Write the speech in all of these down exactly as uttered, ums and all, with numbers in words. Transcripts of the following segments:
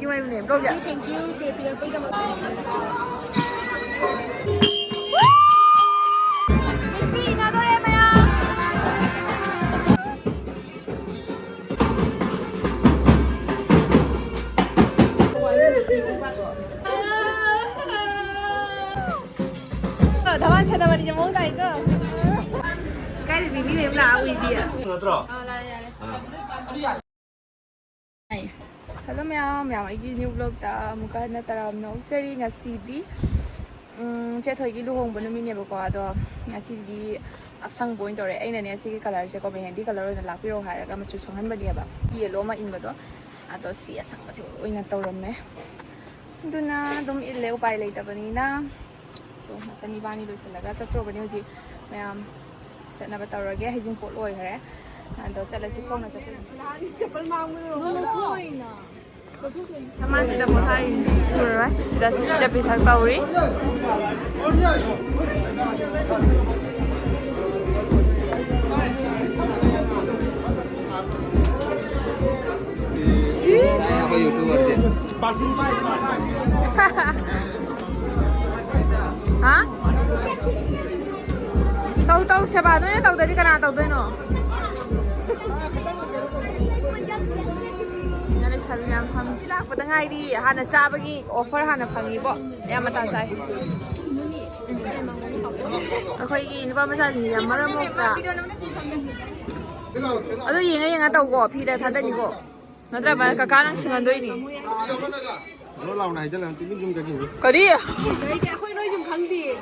ꯀꯣꯏꯕꯅꯦ ꯕ꯭ꯂꯣꯛꯁꯦ꯫ ꯙꯃꯥꯟ ꯁꯦꯅꯥꯄꯇꯤꯁꯦ ꯃꯑꯣꯡ ꯇꯥꯏꯀꯣ꯫ ꯀꯥꯏꯗ ꯃꯤ ꯃꯌꯥꯝ ꯂꯥꯛꯑ ꯎꯏꯗꯤ? ꯅꯠꯇ꯭ꯔꯣ? ꯑꯥ, ꯂꯥꯛꯑꯦ, ꯌꯥꯔꯦ꯫ ꯑꯥ꯫ ꯍꯜꯂꯣ ꯃꯌꯥꯝ, ꯃꯌꯥꯝ ꯑꯩꯒꯤ ꯅ꯭ꯌꯨ ꯕ꯭ꯂꯣꯛꯇ ꯑꯃꯨꯛꯀ ꯍꯟꯅ ꯇꯔꯥꯝꯅ ꯑꯣꯛꯆꯔꯤ꯫ ꯉꯁꯤꯗꯤ, ꯎꯝ, ꯆꯦꯊꯣꯏꯒꯤ ꯂꯨꯍꯣꯡꯕ ꯅꯨꯃꯤꯠꯅꯦꯕꯀꯣ, ꯑꯗꯣ ꯉꯁꯤꯗꯤ ꯑꯁꯪꯕ ꯑꯣꯏꯅ ꯇꯧꯔꯦ꯫ ꯑꯩꯅꯅꯦ ꯁꯤꯒꯤ ꯀꯂꯔꯁꯦꯀꯣ, ꯃꯦꯍꯦꯟꯗꯤ ꯀꯂꯔ ꯑꯣꯏꯅ ꯂꯥꯛꯄꯤꯔꯣ ꯍꯥꯏꯔꯒ ꯃꯆꯨ ꯁꯪꯍꯟꯕꯅꯦꯕ, ꯌꯦꯜꯂꯣ ꯑꯃ ꯏꯟꯕꯗꯣ, ꯑꯗꯣ ꯁꯤ ꯑꯁꯪꯕꯁꯦ ꯑꯣꯏꯅ ꯇꯧꯔꯝꯃꯦ꯫ ꯑꯗꯨꯅ ꯑꯗꯨꯝ ꯏꯜꯂꯦ, ꯎꯄꯥꯏ ꯂꯩꯇꯕꯅꯤꯅ꯫ ꯑꯗꯣ ꯃꯆꯟ ꯏꯕꯥꯅꯤ ꯂꯣꯏꯁꯤꯜꯂꯒ ꯆꯠꯇ꯭ꯔꯣꯕꯅꯤ ꯍꯧꯖꯤꯛ꯫ ꯃꯌꯥꯝ ꯆꯠꯅꯕ ꯇꯧꯔꯒꯦ꯫ ꯍꯩꯖꯤꯡꯄꯣꯠ ꯂꯣꯏꯈ꯭ꯔꯦ꯫ ꯑꯗꯣ ꯆꯠꯂꯁꯤ, ꯈꯣꯡꯅ ꯆꯠꯇꯣꯏꯅꯦ꯫ ꯆꯄꯜ ꯃꯥꯡꯕꯗꯣ ꯂꯧꯊꯣꯛꯑꯣꯏꯅ꯫ ꯃꯥꯁꯤꯗ ꯄꯣꯊꯥꯔꯤ꯫ ꯎꯔꯔꯣꯏ꯫ ꯁꯤꯗ ꯆꯠꯄꯤ ꯊꯛ ꯇꯧꯔꯤ꯫ ꯑꯩꯈꯣꯏ YouTuberꯁꯦ꯫ ꯍꯥ? ꯇꯧ, ꯇꯧ, ꯁꯦꯕꯥ ꯅꯣꯏꯅ ꯇꯧꯗ꯭ꯔꯗꯤ ꯀꯅꯥ ꯇꯧꯗꯣꯏꯅꯣ? ꯌꯥ, ꯂꯩꯁꯥꯕꯤ ꯃꯌꯥꯝ ꯐꯝꯃꯤ꯫ ꯂꯥꯛꯄꯗ ꯉꯥꯏꯔꯤ꯫ ꯍꯥꯟꯅ ꯆꯥꯕꯒꯤ offer ꯍꯥꯟꯅ ꯐꯪꯉꯤꯕꯣ꯫ ꯌꯥꯝ ꯃꯇꯥ ꯆꯥꯏ꯫ ꯑꯩꯈꯣꯏꯒꯤ ꯅꯨꯄꯥ ꯃꯆꯥꯁꯤꯡꯁꯦ ꯌꯥꯝ ꯃꯔꯝ ꯃꯣꯛꯇ꯭ꯔꯥ? ꯑꯗꯨ ꯌꯦꯡꯉ ꯌꯦꯡꯉ ꯇꯧꯀꯣ, ꯐꯤꯗ ꯊꯥꯗꯅꯤꯀꯣ꯫ ꯅꯠꯇ꯭ꯔ ꯚꯥꯏ, ꯀꯀꯥ ꯅꯪ ꯁꯤꯡꯍꯟꯗꯣꯏꯅꯤ꯫ ꯖꯣ ꯂꯥꯎꯅ ꯍꯥꯏꯖꯜꯂ ꯇꯨꯃꯤꯟ ꯌꯨꯝ ꯆꯠꯈꯤꯅꯤ꯫ ꯀꯔꯤ? ꯑꯩꯗꯤ ꯑꯩꯈꯣꯏ ꯅꯣꯏ ꯌꯨꯝ ꯈꯪꯗꯤꯌꯦ꯫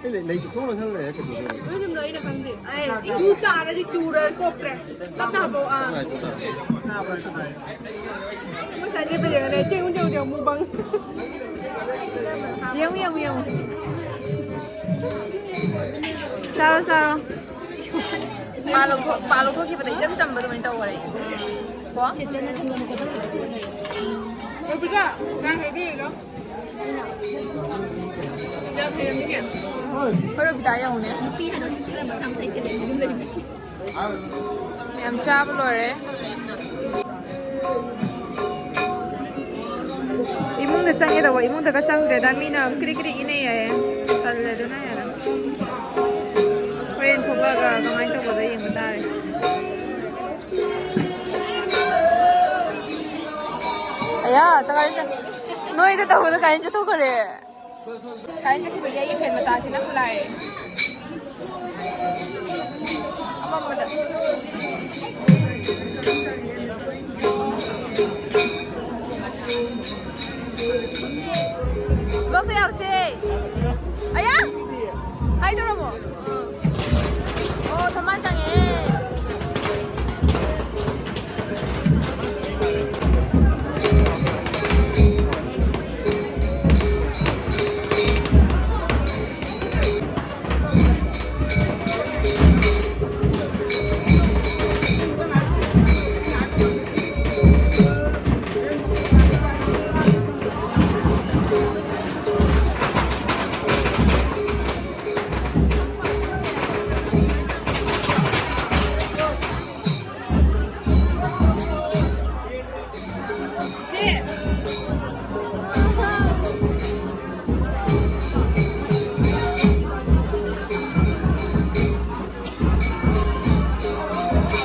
ꯑꯩ ꯂꯩ-, ꯂꯩꯇꯦ, ꯊꯣꯡ ꯂꯣꯟꯁꯜꯂ ꯂꯩꯔꯦ, ꯀꯩꯗꯧꯗꯣꯏꯅꯣ? ꯅꯣꯏ ꯌꯨꯝꯗꯣ ꯑꯩꯅ ꯈꯪꯗꯦ꯫ ꯑꯩ ꯏꯗꯨ ꯇꯥꯔꯗꯤ ꯆꯨꯔ ꯀꯣꯛꯇ꯭ꯔꯦ꯫ ꯇꯞꯅ ꯍꯥꯞꯄꯛꯑꯣ, ꯑꯥ꯫ ꯉꯥꯏꯈꯣ, ꯉꯥꯏꯈꯣ꯫ ꯉꯁꯥꯏ ꯂꯦꯞꯄ ꯌꯦꯡꯉꯅꯦ, ꯆꯦꯡꯉꯨ, ꯆꯦꯡꯉꯨ, ꯆꯦꯡꯉꯨ, ꯃꯨꯛꯕꯥꯡ꯫ ꯌꯦꯡꯉꯨ, ꯌꯦꯡꯉꯨ, ꯌꯦꯡꯉꯨ꯫ ꯆꯥꯔꯣ, ꯆꯥꯔꯣ꯫ ꯄꯥ ꯂꯧꯊꯣꯛ-, ꯄꯥ ꯂꯧꯊꯣꯛꯈꯤꯕꯗ ꯏꯆꯝ ꯆꯝꯕ ꯑꯗꯨꯃꯥꯏꯅ ꯇꯧꯈꯔꯦ꯫ ꯀꯣ? ꯔꯣꯕꯤꯇꯥ, ꯉꯥ ꯍꯩꯕꯤꯔꯤꯔꯣ? ꯌꯥꯝ ꯍꯩꯔꯝꯃꯤꯅꯦ꯫ ꯍꯣꯏ, ꯔꯣꯕꯤꯇꯥ ꯌꯦꯡꯉꯨꯅꯦ꯫ ꯃꯌꯥꯝ ꯆꯥꯕ ꯂꯣꯏꯔꯦ꯫ ꯆꯪꯒꯦ ꯇꯧꯕ, ꯏꯃꯨꯡꯗꯒ ꯆꯪꯗ꯭ꯔꯦꯗ, ꯃꯤꯅ ꯀ꯭ꯔꯤꯛ ꯀ꯭ꯔꯤꯛ ꯏꯅꯩ ꯍꯥꯏꯌꯦ꯫ ꯇꯜꯂꯦ, ꯑꯗꯨꯅ ꯍꯦꯟꯅ꯫ ꯍꯣꯔꯦꯟ ꯊꯣꯛꯂꯛꯑꯒ ꯀꯃꯥꯏꯅ ꯇꯧꯕꯗꯣ ꯌꯦꯡꯕ ꯇꯥꯔꯦ꯫ ꯑꯌꯥ, ꯆꯠꯈ꯭ꯔꯦ, ꯆꯠ-, ꯅꯣꯏꯗ ꯇꯧꯕꯗꯣ ꯀꯥꯏꯅ ꯆꯠꯊꯣꯛꯈ꯭ꯔꯦ꯫ ꯀꯥꯏꯅ ꯆꯠꯈꯤꯕꯒꯤ ꯑꯩꯒꯤ ꯐꯦꯟ ꯃꯆꯥꯁꯤꯅ ꯈꯨꯂꯥꯏ꯫ ꯑꯃꯝꯕꯗ꯫ ꯕ꯭ꯂꯣꯛꯇ ꯌꯥꯎꯁꯦ꯫ ꯑꯌꯥ! ꯍꯥꯏ ꯇꯧꯔꯝꯃꯣ꯫ ꯑꯣ, ꯊꯝꯕꯥꯜ ꯆꯪꯉꯦ꯫ ꯆꯦ꯫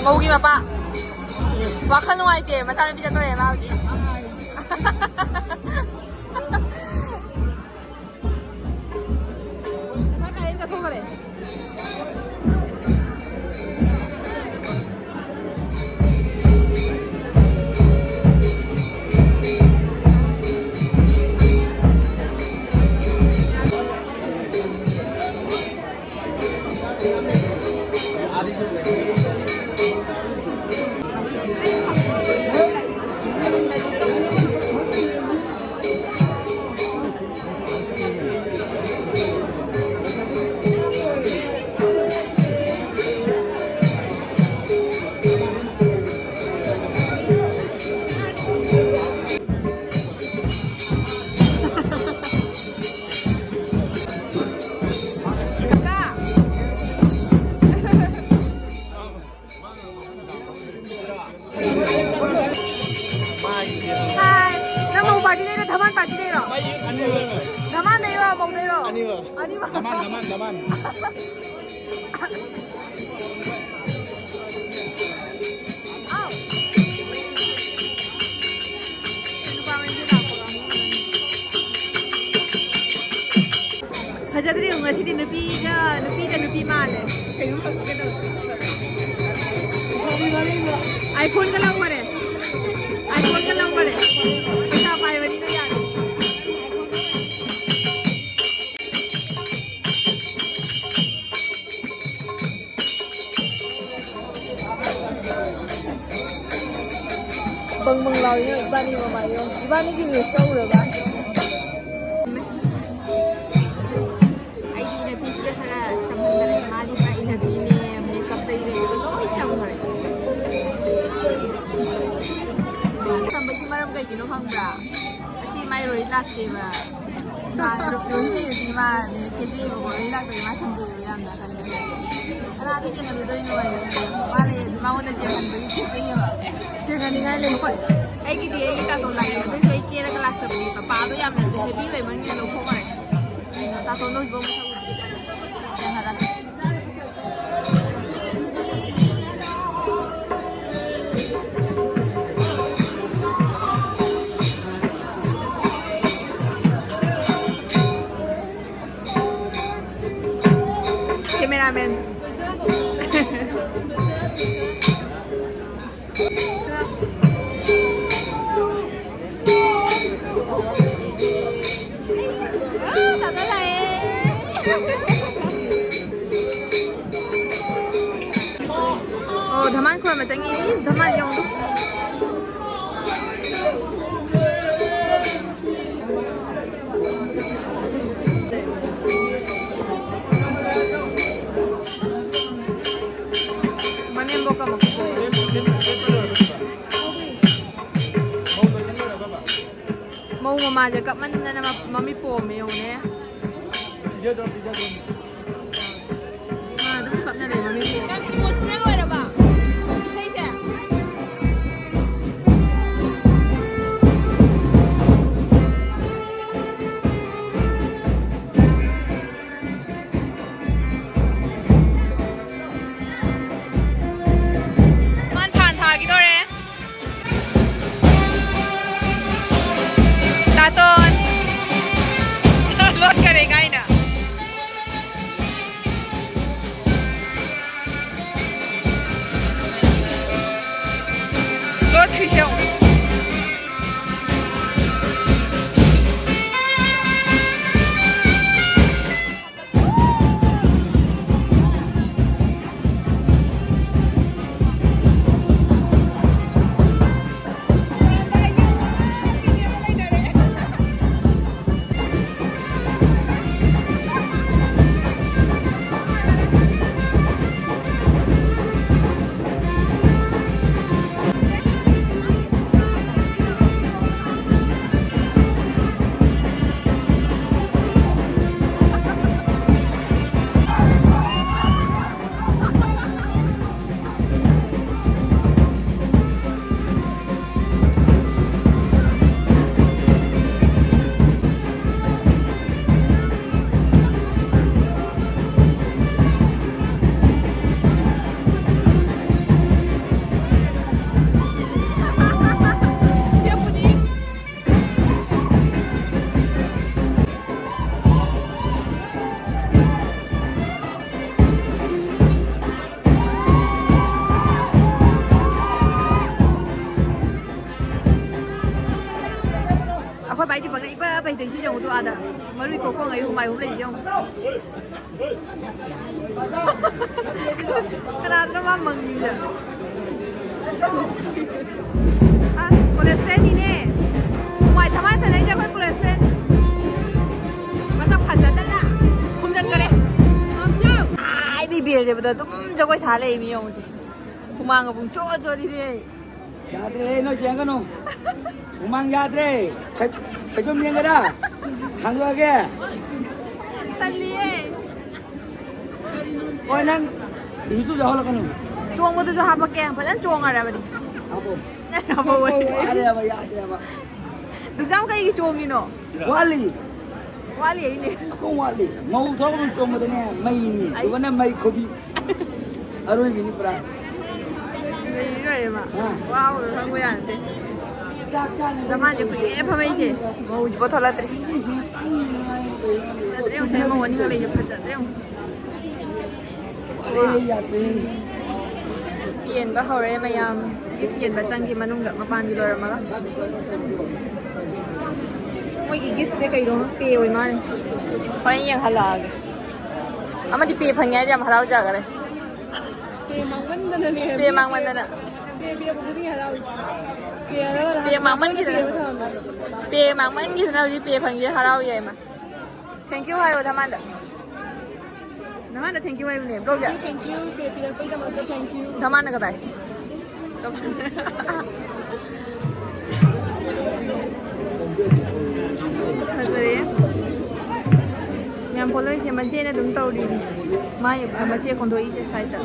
ꯃꯧꯒꯤ ꯃꯄꯥ꯫ ꯋꯥꯈꯜ ꯅꯨꯡꯉꯥꯏꯇꯦ, ꯃꯆꯥꯅꯨꯄꯤ ꯆꯠꯇꯣꯔꯦ ꯃꯥ ꯍꯧꯖꯤꯛ꯫ ꯉꯁꯥꯏ ꯀꯥꯏꯗ ꯆꯠꯊꯣꯛꯈ꯭ꯔꯦ? ꯀꯀꯥ꯫ ꯐꯖꯗ꯭ꯔꯤ, ꯉꯁꯤꯗꯤ ꯅꯨꯄꯤꯒ ꯅꯨꯄꯤꯒ ꯅꯨꯄꯤ ꯃꯥꯜꯂꯦ꯫ ꯀꯩꯅꯣꯝ ꯍꯪꯒꯦ ꯇꯧꯕ꯫ ꯑꯥꯏꯐꯣꯟꯒ ꯂꯧꯈꯔꯦ꯫ ꯑꯥꯏꯐꯣꯟꯒ ꯂꯧꯈꯔꯦ꯫ ꯄꯩꯁꯥ ꯄꯥꯏꯕꯅꯤꯅ ꯌꯥꯔꯦ꯫ ꯕꯪ ꯕꯪ ꯂꯥꯎꯔꯤꯅꯣ ꯏꯕꯥꯅꯤ ꯃꯃꯥꯏꯗꯣ? ꯏꯕꯥꯅꯤꯒꯤ ꯔꯤꯜꯁ ꯇꯧꯔꯕ? ꯑꯩꯒꯤ ꯏꯅꯞꯄꯤꯁꯤꯗ ꯈꯔ ꯆꯝꯍꯟꯕꯅꯦ꯫ ꯃꯥꯗꯤ ꯄꯨꯔꯥ ꯏꯅꯞꯄꯤꯅꯦ, ꯃꯦꯀꯞꯇꯒꯤ ꯀꯩꯗꯒꯤ ꯂꯣꯏ ꯆꯝꯈ꯭ꯔꯦ꯫ ꯆꯝꯕꯒꯤ ꯃꯔꯝ ꯀꯩꯒꯤꯅꯣ ꯈꯪꯕ꯭ꯔꯥ? ꯉꯁꯤ ꯃꯥꯏ ꯔꯣꯏ ꯂꯥꯛꯇꯦꯕ꯫ ꯃꯥ ꯔꯣꯏ ꯂꯩꯔꯗꯤ ꯃꯥꯅꯦ ꯀꯦꯖꯩꯑꯕꯀꯣ, ꯔꯣꯏ ꯂꯥꯛꯇ꯭ꯔꯗꯤ ꯃꯥ ꯊꯝꯖꯩꯑꯕ ꯌꯥꯝꯅ꯫ ꯀꯩꯅꯣ? ꯀꯅꯥꯗ ꯌꯦꯡꯍꯜꯂꯨꯗꯣꯏꯅꯣ ꯍꯥꯏꯅ ꯃꯥ ꯂꯩꯔꯗꯤ ꯃꯉꯣꯟꯗ ꯆꯦꯟꯍꯟꯕꯒꯤ ꯀꯦꯖꯩꯑꯕ꯫ ꯆꯦꯟꯍꯟꯅꯤꯡꯉꯥꯏ ꯂꯩ꯫ ꯑꯩꯒꯤꯗꯤ ꯑꯩꯒꯤ ꯇꯥꯇꯣꯟ ꯂꯥꯛꯑꯦ, ꯑꯗꯨꯏꯁꯨ ꯑꯩ ꯀꯦꯔꯒ ꯂꯥꯛꯆꯕꯅꯦ꯫ ꯄꯄꯥꯗꯣ ꯌꯥꯝꯅ ꯍꯦꯚꯤ ꯑꯣꯏꯃꯟꯒꯤ ꯂꯧꯊꯣꯛꯈ꯭ꯔꯦ꯫ ꯇꯥꯇꯣꯟꯗꯣ ꯍꯧꯖꯤꯛꯐꯥꯎ ꯃꯁꯛ ꯎꯗ꯭ꯔꯤ꯫ ꯆꯦꯟꯍꯜꯂꯒꯦ꯫ Cameraman. ꯑꯣ, ꯙꯃꯥꯟ ꯈꯨꯔꯨꯝꯕ ꯆꯪꯉꯤ꯫ ꯏꯁ, ꯙꯃꯥꯟ ꯌꯦꯡꯉꯨ꯫ ꯃꯅꯦꯝꯕꯣꯛꯀ ꯃꯀꯨꯕꯣꯛꯀ꯫ ꯃꯧ ꯃꯃꯥꯁꯦ ꯀꯞꯃꯟꯗꯅ ꯃ-, ꯃꯃꯤꯠ ꯄꯣꯝꯃꯦ ꯌꯦꯡꯉꯨꯅꯦ꯫ ꯃꯥ ꯑꯗꯨꯝ ꯀꯞꯅ ꯂꯩ ꯃꯃꯤꯠ ꯄꯣꯝꯃꯦ꯫ ꯌꯥꯝ ꯏꯃꯣꯁꯅꯦꯜ ꯑꯣꯏꯔꯕ ꯏꯁꯩꯁꯦ꯫ ꯁꯤꯁꯦ ꯌꯦꯡꯉꯣ꯫ ꯑꯩꯈꯣꯏ ꯚꯥꯏꯗꯤ ꯄꯪꯂꯩ ꯏꯄ ꯄꯩꯗꯣꯏꯁꯤ ꯌꯦꯡꯉꯨꯗꯣ ꯑꯥꯗ꯫ ꯃꯔꯨꯏ ꯀꯣꯛꯄ ꯉꯩ ꯍꯨꯃꯥꯏ ꯍꯨꯝ ꯂꯩꯁꯤ ꯌꯦꯡꯉꯨ꯫ ꯀꯅꯥꯗꯅꯣ ꯃꯥ ꯃꯪꯉꯤꯁꯦ? ꯑ, ꯀꯣꯂꯦꯖ ꯐ꯭ꯔꯦꯟꯅꯤꯅꯦ꯫ ꯍꯨꯃꯥꯏ ꯊꯃꯥꯏ ꯁꯥꯟꯅꯩꯁꯦ ꯑꯩꯈꯣꯏ ꯀꯣꯂꯦꯖ ꯐ꯭ꯔꯦꯟ꯫ ꯃꯁꯛ ꯐꯖꯗꯅ ꯈꯨꯝꯖꯟꯈꯔꯦ꯫ ꯑꯩꯗꯤ ꯕꯦꯜ ꯌꯧꯕꯗ ꯑꯗꯨꯝ ꯖꯒꯣꯏ ꯁꯥ ꯂꯩ ꯃꯤ ꯌꯦꯡꯉꯨꯁꯦ꯫ ꯍꯨꯃꯥꯡꯒ ꯄꯨꯡ ꯆꯣꯠ ꯆꯣꯠꯂꯤꯅꯦ꯫ ꯌꯥꯗ꯭ꯔꯦ, ꯅꯣꯏ ꯌꯦꯡꯒꯅꯨ꯫ ꯍꯨꯃꯥꯡ ꯌꯥꯗ꯭ꯔꯦ꯫ ꯐꯩ-, ꯐꯩꯖꯣꯝ ꯌꯦꯡꯒꯗ꯭ꯔꯥ? ꯍꯥꯡꯗꯣꯛꯑꯒꯦ꯫ ꯇꯜꯂꯤꯌꯦ꯫ ꯍꯣꯏ, ꯅꯪ YouTube ꯌꯥꯎꯍꯜꯂꯛꯀꯅꯨ꯫ ꯆꯣꯡꯕꯗꯨꯁꯨ ꯍꯥꯄꯛꯀꯦ꯫ ꯐꯖꯅ ꯆꯣꯡꯉꯔꯕꯅꯤ꯫ ꯍꯥꯄꯣ꯫ ꯍꯥꯄꯣ, ꯍꯣꯏ꯫ ꯌꯥꯗ꯭ꯔꯦꯕ, ꯌꯥꯗ꯭ꯔꯦꯕ꯫ ꯗꯨꯛꯖꯥꯝ ꯀꯩꯒꯤ ꯆꯣꯡꯉꯤꯅꯣ? ꯋꯥꯠꯂꯤ꯫ ꯋꯥꯠꯂꯤ ꯑꯩꯅꯦ꯫ ꯑꯩꯈꯣꯏ ꯋꯥꯠꯂꯤ꯫ ꯃꯧ ꯊꯣꯛꯑꯒ ꯆꯣꯡꯕꯗꯅꯦ ꯃꯩꯅꯤ꯫ ꯑꯩ ꯑꯗꯨꯒꯅ ꯃꯩ ꯈꯨꯕꯤ꯫ ꯑꯔꯣꯏꯕꯤꯅꯤ ꯄꯨꯔꯥ꯫ ꯂꯣꯏꯔꯦ, ꯂꯣꯏꯔꯦ ꯃꯥ꯫ ꯑꯥ꯫ ꯋꯥꯕꯒ ꯈꯪꯕ ꯌꯥꯅꯁꯦ꯫ ꯆꯥꯛ ꯆꯥꯅꯕ ꯆꯃꯥꯟꯁꯦ ꯀꯨꯏꯔꯦ ꯐꯝꯃꯛꯏꯁꯦ꯫ ꯃꯧꯁꯤꯐꯥꯎ ꯊꯣꯛꯂꯛꯇ꯭ꯔꯤ꯫ ꯐꯖꯗ꯭ꯔꯦ ꯉꯁꯥꯏ ꯃꯧ ꯑꯅꯤꯒ ꯂꯩꯁꯦ ꯐꯖꯗ꯭ꯔꯦ ꯑꯃꯨꯛ꯫ ꯋꯥꯔꯦ, ꯌꯥꯗ꯭ꯔꯦ꯫ ꯆꯦꯟꯕ ꯍꯧꯔꯦ ꯃꯌꯥꯝ꯫ ꯒꯤꯐ ꯌꯦꯟꯕ ꯆꯪꯒꯤ ꯃꯅꯨꯡꯗ, ꯃꯄꯥꯟꯒꯤ ꯂꯣꯏꯔꯝꯃꯒ꯫ ꯃꯣꯏꯒꯤ ꯒꯤꯐꯁꯦ ꯀꯩꯅꯣ ꯄꯦ ꯑꯣꯏ ꯃꯥꯜꯂꯦ꯫ ꯍꯣꯔꯦꯟ ꯌꯦꯡꯍꯜꯂꯛꯑꯒꯦ꯫ ꯑꯃꯗꯤ ꯄꯦ ꯐꯪꯉꯦ ꯍꯥꯏꯗꯤ ꯌꯥꯝ ꯍꯔꯥꯎꯖꯈꯔꯦ꯫ ꯄꯦ ꯃꯥꯡꯃꯟꯗꯅꯅꯦ꯫ ꯄꯦ ꯃꯥꯡꯃꯟꯗꯅ꯫ ꯄꯦ ꯄꯤꯔꯛꯄ ꯈꯨꯗꯤꯡꯒꯤ ꯍꯔꯥꯎꯏ꯫ ꯄꯦ ꯍꯔꯥꯎ-, ꯄꯦ ꯃꯥꯡꯃꯟꯈꯤꯗꯅ꯫ ꯄꯦ ꯊꯝꯃꯝꯃꯦ꯫ ꯄꯦ ꯃꯥꯡꯃꯟꯈꯤꯗꯅ ꯍꯧꯖꯤꯛ ꯄꯦ ꯐꯪꯉꯦ ꯍꯔꯥꯎꯏ ꯍꯥꯏꯃ꯫ Thank you ꯍꯥꯏꯌꯣ ꯙꯃꯥꯟꯗ꯫ ꯙꯃꯥꯟꯗ thank you ꯍꯥꯏꯌꯨꯅꯦ, vlogꯗ꯫ Thank you, pay ꯄꯤꯔꯛꯄꯩꯗꯃꯛꯇ thank you꯫ ꯙꯃꯥꯟꯗ ꯀꯗꯥꯏ? ꯐꯖꯔꯦ꯫ ꯌꯥꯝ ꯄꯣꯠꯂꯣꯏꯁꯦ ꯃꯆꯦꯅ ꯑꯗꯨꯝ ꯇꯧꯔꯤꯅꯤ꯫ ꯃꯥꯏ ꯃꯆꯦ ꯈꯣꯟꯗꯣꯛꯏꯁꯦ ꯁ꯭ꯋꯥꯏꯗ꯫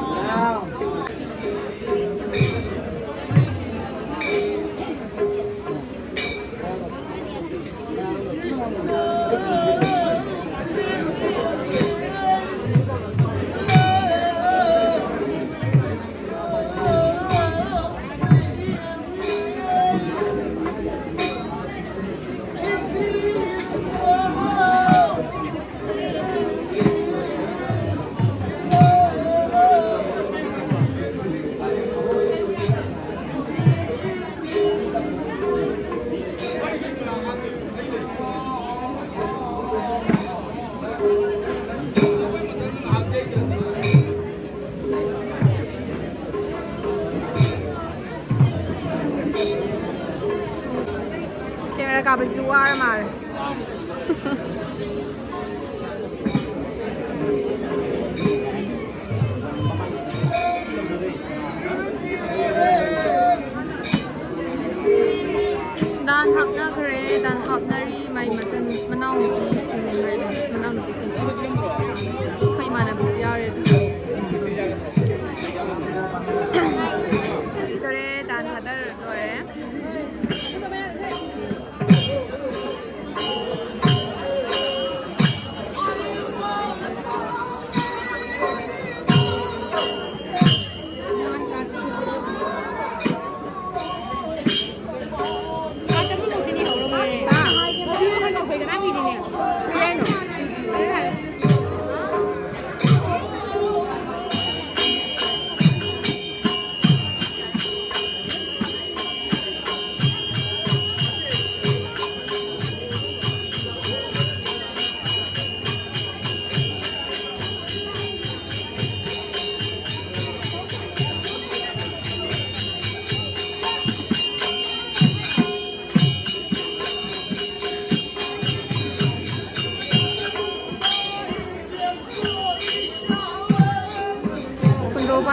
Camera ꯀꯥꯞꯄꯁꯤꯁꯨ ꯋꯥꯔ ꯃꯥꯜꯂꯦ꯫ ꯗꯥꯟ ꯍꯥꯞꯅꯈ꯭ꯔꯦ, ꯗꯥꯟ ꯍꯥꯞꯅꯔꯤ꯫ ꯃꯥꯏ ꯃꯆꯟ ꯃꯅꯥꯎꯅꯨꯄꯤꯁꯤꯡ ꯍꯥꯏꯗꯤ ꯃꯅꯥꯎꯅꯨꯄꯤꯁꯤꯡ꯫ ꯑꯩꯈꯣꯏ ꯏꯃꯥꯟꯅꯕꯤꯁꯨ ꯌꯥꯎꯔꯦ ꯑꯗꯨ꯫ ꯂꯣꯏꯗꯣꯔꯦ, ꯗꯥꯟ ꯊꯥꯗꯔ ꯂꯣꯏꯔꯦ꯫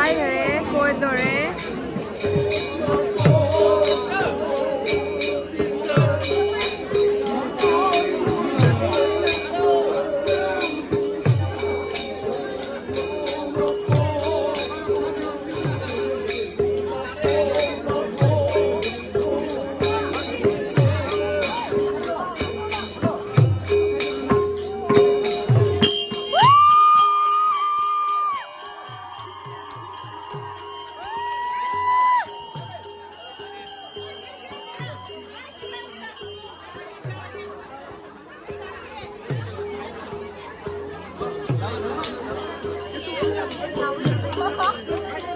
ꯍꯥꯏꯈꯔꯦ, ꯀꯣꯏꯗꯣꯔꯦ꯫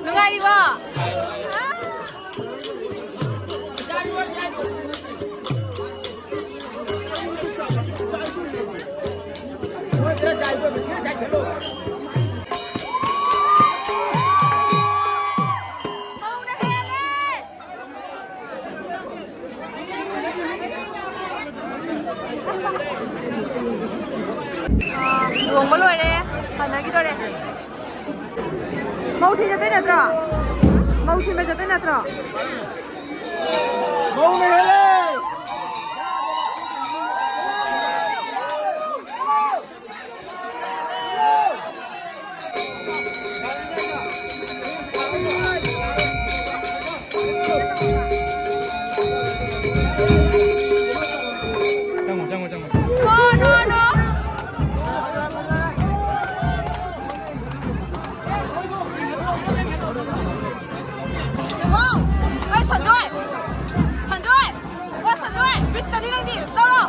ꯅꯨꯡꯉꯥꯏꯔꯤꯕꯣ? ꯑꯥ, ꯂꯨꯍꯣꯡꯕ ꯂꯣꯏꯔꯦ, ꯍꯟꯅꯈꯤꯗꯣꯔꯦ꯫ ꯃꯧ ꯊꯤꯟ ꯆꯠꯇꯣꯏ ꯅꯠꯇ꯭ꯔꯣ? ꯃꯧ ꯊꯤꯟꯕ ꯆꯠꯇꯣꯏ ꯅꯠꯇ꯭ꯔꯣ? ꯃꯧꯅ ꯍꯦꯜꯂꯦ! ꯆꯪꯉꯣ, ꯆꯪꯉꯣ, ꯆꯪꯉꯣ꯫ ꯅꯣ, ꯅꯣ, ꯅꯣ꯫ ꯋꯥꯎ! ꯍꯩ, ꯁꯟꯖꯣꯏ! ꯁꯟꯖꯣꯏ! ꯋꯥ, ꯁꯟꯖꯣꯏ! ꯕꯤꯠꯇꯅꯤ ꯅꯪꯗꯤ! ꯂꯧꯔꯣ!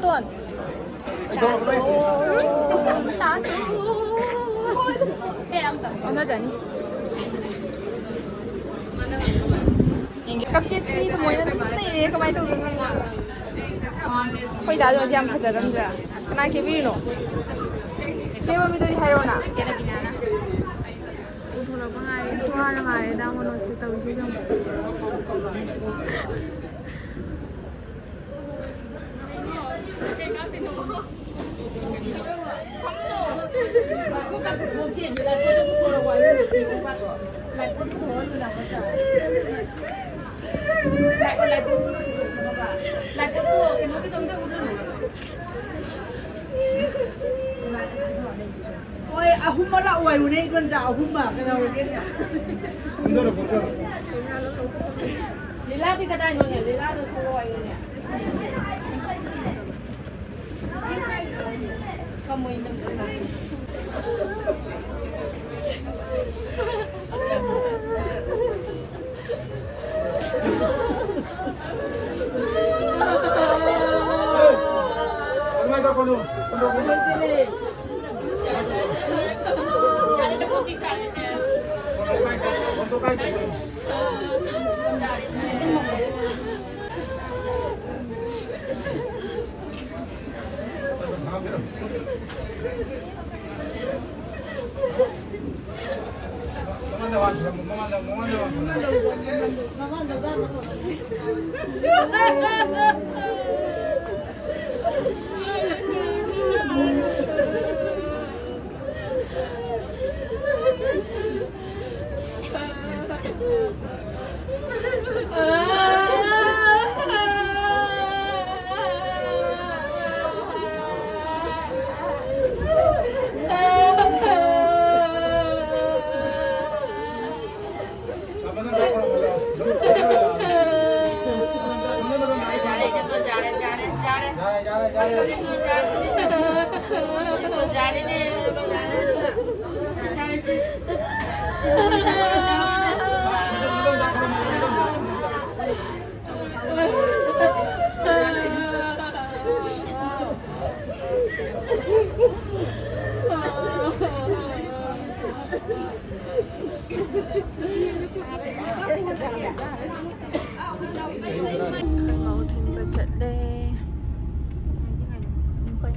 ꯇꯥꯇꯣꯟ꯫ ꯇꯥꯇꯣꯟ꯫ ꯇꯥꯇꯣꯟ꯫ ꯁꯦ ꯑꯝꯇ꯫ ꯑꯣꯟꯅꯖꯅꯤ꯫ ꯌꯦꯡꯒꯦ꯫ ꯀꯞꯆꯦꯠꯇꯤ ꯊꯃꯣꯏꯅ ꯑꯗꯨꯝ ꯂꯩꯔꯦ꯫ ꯀꯃꯥꯏꯅ ꯇꯧꯗꯣꯏꯅꯣ ꯈꯪꯗꯦ꯫ ꯑꯩꯈꯣꯏ ꯗꯥꯗꯣ ꯉꯁꯤ ꯌꯥꯝ ꯐꯖꯔꯝꯗ꯭ꯔꯥ? ꯀꯅꯥ ꯀꯦꯕꯤꯔꯤꯅꯣ? ꯀꯦꯕ ꯃꯤꯗꯨꯗꯤ ꯍꯥꯏꯔꯛꯑꯣꯅ꯫ ꯆꯦ ꯔꯕꯤꯅꯥꯅ꯫ ꯄꯨꯊꯣꯔꯛꯄ ꯉꯥꯏꯔꯦ꯫ ꯁ꯭ꯋꯥꯅ ꯉꯥꯏꯔꯦ꯫ ꯗꯥ ꯃꯣꯅꯣꯖꯁꯦ ꯇꯧꯔꯤꯁꯦ ꯌꯦꯡꯉꯣ꯫ ꯍꯣꯏ, ꯑꯍꯨꯝꯃ ꯂꯥꯛꯑꯣ ꯍꯥꯏꯌꯨꯅꯦ, ꯏꯗꯣꯝꯆꯥ, ꯑꯍꯨꯝꯃ꯫ ꯀꯩꯗꯧꯔꯒꯦꯅꯦ? ꯂꯤꯂꯥꯗꯤ ꯀꯗꯥꯏꯅꯣꯅꯦ? ꯂꯤꯂꯥꯗꯣ ꯊꯣꯛꯂꯛꯑꯣ ꯍꯥꯏꯌꯨꯅꯦ꯫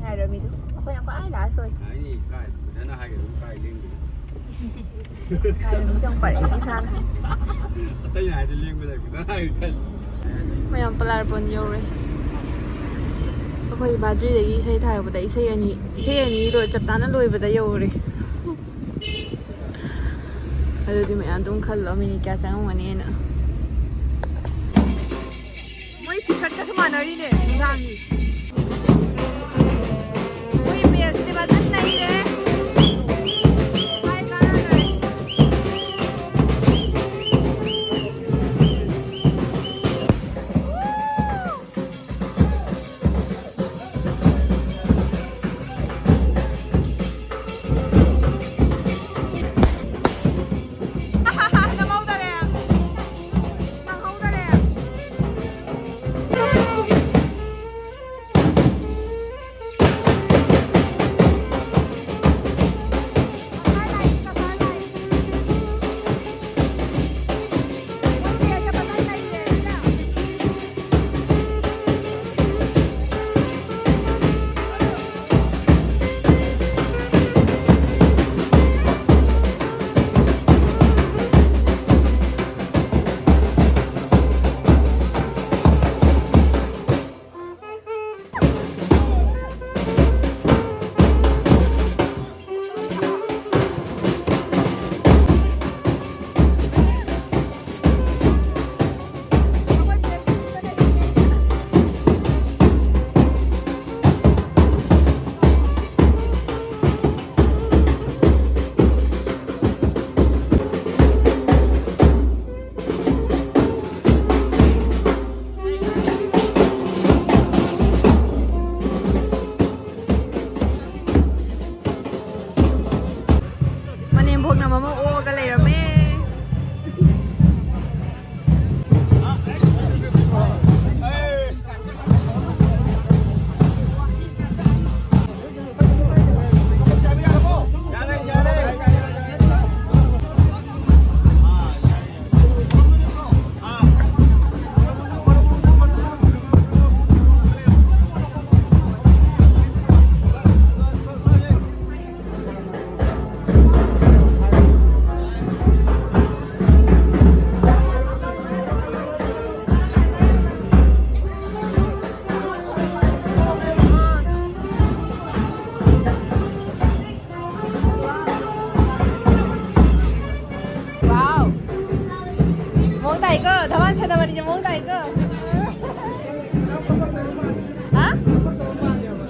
ꯍꯥꯏꯔꯝꯃꯤꯗꯣ ꯑꯩꯈꯣꯏꯅ ꯈ꯭ꯋꯥꯏ ꯂꯥꯁ ꯑꯣꯏ꯫ ꯍꯥꯏꯅꯤ, ꯀꯥꯏ ꯐꯖꯅ ꯍꯥꯏꯒꯦ ꯑꯗꯨꯝ ꯀꯥꯏ ꯂꯦꯡꯗꯣꯏꯅꯣ? ꯍꯥꯏꯔꯝꯃꯤꯁꯦ ꯌꯥꯝ ꯄꯔꯛꯑꯦ ꯏꯁꯥꯅ꯫ ꯑꯇꯩꯅ ꯍꯥꯏꯗꯤ ꯂꯦꯡꯕ ꯂꯩ, ꯐꯖꯅ ꯍꯥꯏ ꯈꯜꯂꯤ꯫ ꯃꯌꯥꯝ ꯄꯂꯥꯔꯄꯣꯟ ꯌꯧꯔꯦ꯫ ꯑꯩꯈꯣꯏ ꯕꯥꯗ꯭ꯔꯤꯗꯒꯤ ꯏꯁꯩ ꯊꯥꯔꯛꯄꯗ ꯏꯁꯩ ꯑꯅꯤ, ꯏꯁꯩ ꯑꯅꯤ ꯂꯣꯏ-, ꯆꯞ ꯆꯥꯅ ꯂꯣꯏꯕꯗ ꯌꯧꯔꯦ꯫ ꯑꯗꯨꯗꯤ ꯃꯌꯥꯝ ꯑꯗꯨꯝ ꯈꯜꯂꯣ ꯃꯤꯅꯤꯠ ꯀꯌꯥ ꯆꯪꯉꯝꯒꯅꯤꯅ꯫ ꯃꯣꯏ ꯇꯤ ꯁꯔꯠꯀꯁꯨ ꯃꯥꯟꯅꯔꯤꯅꯦ ꯅꯨꯡꯗꯥꯡꯒꯤ꯫ ꯃꯣꯏ ꯃꯦꯜꯁꯤꯗꯤ ꯐꯖꯅ ꯅꯩꯔꯦ꯫ ꯍꯥꯏ ꯀꯥꯟꯅꯗ꯭ꯔꯦ꯫ ꯅꯪꯍꯧꯗꯔꯦ꯫ ꯅꯪꯍꯧꯗꯔꯦ꯫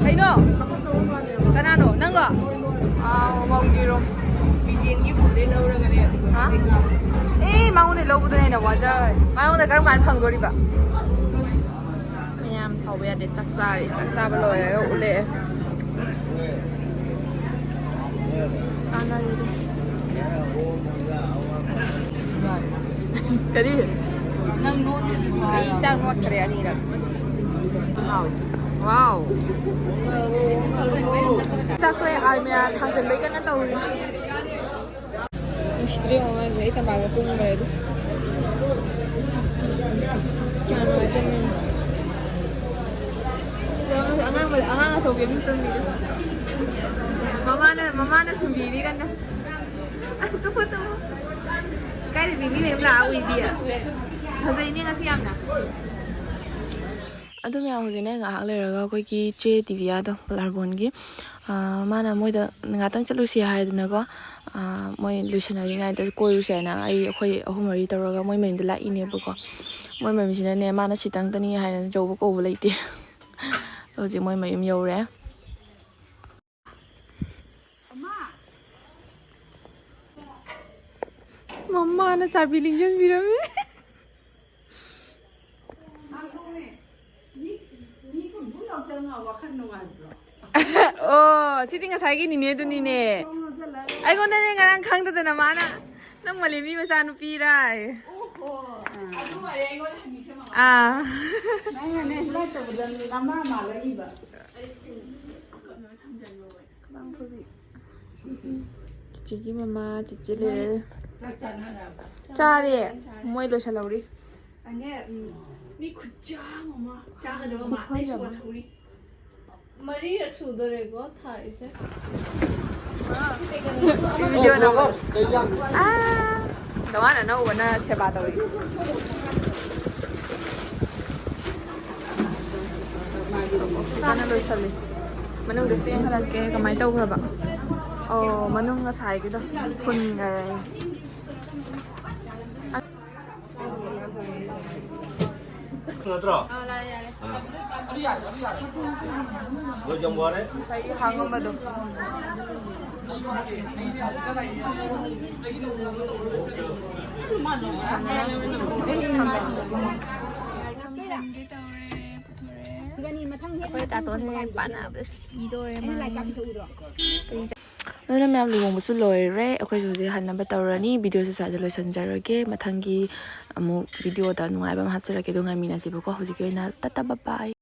ꯀꯩꯅꯣ? ꯀꯅꯥꯅꯣ? ꯅꯪꯂꯣ? ꯑꯥꯎ, ꯃꯧꯒꯤꯔꯣ? ꯕꯤꯖꯦꯟꯒꯤ ꯐꯣꯟꯗꯩ ꯂꯧꯔꯒꯅꯦ, ꯑꯗꯨꯒ ꯍꯥ? ꯑꯦ, ꯃꯉꯣꯟꯗꯩ ꯂꯧꯕꯗꯨꯅ ꯍꯦꯟꯅ ꯋꯥꯖꯔꯦ꯫ ꯃꯉꯣꯟꯗ ꯀꯔꯝ ꯀꯥꯟꯗ ꯐꯪꯗꯣꯔꯤꯕ? ꯃꯌꯥꯝ ꯁꯥꯎꯕ ꯌꯥꯗꯦ꯫ ꯆꯥꯛ ꯆꯥꯔꯤ꯫ ꯆꯥꯛ ꯆꯥꯕ ꯂꯣꯏꯔꯒ ꯎꯠꯂꯛꯑꯦ꯫ ꯆꯥꯅꯔꯤꯗꯣ꯫ ꯀꯔꯤ? ꯅꯪ ꯅꯣꯠꯂꯤꯗꯨꯁꯨ ꯑꯩ ꯍꯥꯏꯔꯣ꯫ ꯆꯥꯛ ꯅꯣꯠꯈ꯭ꯔꯦ ꯑꯅꯤꯔꯛ꯫ ꯍꯥꯎ꯫ ꯋꯥꯎ꯫ ꯆꯥꯛꯇꯣ ꯑꯩ ꯑꯜꯃꯤꯔꯥ ꯊꯥꯡꯖꯟꯕꯩ ꯀꯟꯅ ꯇꯧꯔꯤ꯫ ꯅꯨꯡꯁꯤꯗ꯭ꯔꯦ ꯑꯉꯥꯡꯁꯦ꯫ ꯑꯩ ꯇꯝꯄꯥꯛꯇ ꯇꯨꯝꯈ꯭ꯔꯦ ꯑꯗꯨ꯫ ꯀꯌꯥ ꯅꯨꯡꯉꯥꯏꯇꯕꯅꯣ꯫ ꯑꯉꯥꯡ, ꯑꯉꯥꯡ ꯑꯆꯧꯕꯤ ꯑꯃ ꯇꯨꯝꯃꯤꯗꯣ꯫ ꯃꯃꯥꯅ, ꯃꯃꯥꯅ ꯁꯨꯝꯕꯤꯔꯤ ꯀꯟꯅ꯫ ꯇꯨꯝꯃꯣ, ꯇꯨꯝꯃꯣ꯫ ꯀꯥꯏꯗ ꯃꯤ ꯃꯌꯥꯝ ꯂꯥꯛꯑ ꯎꯏꯗꯤ? ꯐꯖꯩꯅꯦ ꯉꯁꯤ ꯌꯥꯝꯅ꯫ ꯑꯗꯨ ꯃꯌꯥꯝ ꯍꯧꯖꯤꯛꯅꯦ ꯉꯥꯏꯍꯥꯛ ꯂꯩꯔꯒ ꯑꯩꯈꯣꯏꯒꯤ ꯆꯦ ꯇꯤꯕꯤꯌꯥꯗꯣ ꯄꯂꯥꯔꯕꯣꯟꯒꯤ, ꯑꯥ, ꯃꯥꯅ ꯃꯣꯏꯗ ꯉꯥꯛꯇꯪ ꯆꯠꯂꯨꯁꯤ ꯍꯥꯏꯗꯅꯀꯣ, ꯑꯥ, ꯃꯣꯏ ꯂꯣꯏꯁꯟꯅꯔꯤꯉꯩꯗ ꯀꯣꯏꯔꯨꯁꯦ ꯍꯥꯏꯅ ꯑꯩ, ꯑꯩꯈꯣꯏ ꯑꯍꯨꯝ ꯃꯔꯤ ꯇꯧꯔꯒ ꯃꯣꯏ ꯃꯌꯨꯝꯗ ꯂꯥꯛꯏꯅꯦꯕꯀꯣ꯫ ꯃꯣꯏ ꯃꯌꯨꯝꯁꯤꯅꯅꯦ ꯃꯥꯅ ꯁꯤꯇꯪꯇꯅꯤ ꯍꯥꯏꯅ ꯌꯧꯕ ꯀꯧꯕ ꯂꯩꯇꯦ꯫ ꯍꯧꯖꯤꯛ ꯃꯣꯏ ꯃꯌꯨꯝ ꯌꯧꯔꯦ꯫ ꯃꯃꯥꯅ ꯆꯥꯕꯤ ꯂꯤꯡꯁꯤꯟꯕꯤꯔꯝꯃꯤ꯫ ꯑꯣ, ꯁꯤꯗꯤ ꯉꯁꯥꯏꯒꯤ ꯅꯤꯅꯦꯗꯨꯅꯤꯅꯦ꯫ ꯑꯩꯉꯣꯟꯗꯅꯦ ꯉꯔꯥꯡ ꯈꯪꯗꯗꯅ ꯃꯥꯅ, "ꯅꯪ ꯃꯣꯂꯦꯝꯕꯤ ꯃꯆꯥꯅꯨꯄꯤꯔꯥ?" ꯍꯥꯏꯌꯦ꯫ ꯑꯥ꯫ ꯅꯪꯅꯅꯦ ꯂꯥꯛꯇꯕꯗ ꯅꯃꯥ ꯃꯥꯜꯂꯛꯏꯕ꯫ ꯆꯤꯆꯦꯒꯤ ꯃꯃꯥ, ꯆꯤꯆꯦ ꯂꯩꯔꯦ꯫ ꯆꯥꯛ ꯆꯥꯅꯔꯕ? ꯆꯥꯔꯦ꯫ ꯃꯣꯏ ꯂꯣꯏꯁꯜꯍꯧꯔꯤ꯫ ꯑꯅꯦ, ꯎꯝ, ꯃꯤ ꯈꯨꯠꯆꯥꯝ ꯑꯃ ꯆꯥꯒꯗꯕ ꯃꯥ ꯂꯩꯁꯨ ꯋꯥꯠꯍꯧꯔꯤ꯫ ꯃꯔꯤꯔꯛ ꯁꯨꯗꯣꯔꯦꯀꯣ ꯊꯥꯔꯤꯁꯦ꯫ ꯚꯤꯗꯤꯑꯣ ꯅꯝꯕ꯫ ꯑꯥ, ꯗꯋꯥꯟ ꯑꯅꯧꯕꯅ ꯁꯦꯕꯥ ꯇꯧꯔꯤ꯫ ꯐꯖꯅ ꯂꯣꯏꯁꯜꯂꯤ꯫ ꯃꯅꯨꯡꯗꯁꯨ ꯌꯦꯡꯍꯜꯂꯛꯀꯦ ꯀꯃꯥꯏꯅ ꯇꯧꯈ꯭ꯔꯕ꯫ ꯑꯣ, ꯃꯅꯨꯡ ꯉꯁꯥꯏꯒꯤꯗꯣ ꯐꯨꯟꯈꯔꯦ꯫ ꯅꯠꯇ꯭ꯔꯣ? ꯑꯥ, ꯂꯥꯛꯑꯦ, ꯌꯥꯔꯦ꯫ ꯑꯥ꯫ ꯂꯣꯏ ꯌꯥꯝ ꯋꯥꯔꯦ꯫ ꯉꯁꯥꯏꯒꯤ ꯍꯥꯡꯉꯝꯕꯗꯣ꯫ ꯑꯩꯈꯣꯏ ꯇꯥꯇꯣꯟꯁꯦ ꯄꯥꯟꯅꯕꯗ ꯁꯤꯗꯣꯔꯦ ꯃꯥ꯫ ꯑꯗꯨꯅ ꯃꯌꯥꯝ, ꯂꯨꯍꯣꯡꯕꯁꯨ ꯂꯣꯏꯔꯦ꯫ ꯑꯩꯈꯣꯏꯁꯨ ꯍꯧꯖꯤꯛ ꯍꯟꯅꯕ ꯇꯧꯔꯅꯤ꯫ ꯚꯤꯗꯤꯑꯣꯁꯦ ꯁ꯭ꯋꯥꯏꯗ ꯂꯣꯏꯁꯤꯟꯖꯔꯒꯦ꯫ ꯃꯊꯪꯒꯤ ꯑꯃꯨꯛ ꯚꯤꯗꯤꯑꯣꯗ ꯅꯨꯡꯉꯥꯏꯕ ꯑꯃ ꯍꯥꯞꯆꯔꯛꯀꯦ꯫ ꯑꯗꯨ ꯉꯥꯏꯃꯤꯟꯅꯁꯤꯕꯀꯣ꯫ ꯍꯧꯖꯤꯛꯀꯤ ꯑꯣꯏꯅ ꯇꯥꯇꯥ ꯕꯥꯏ ꯕꯥꯏ꯫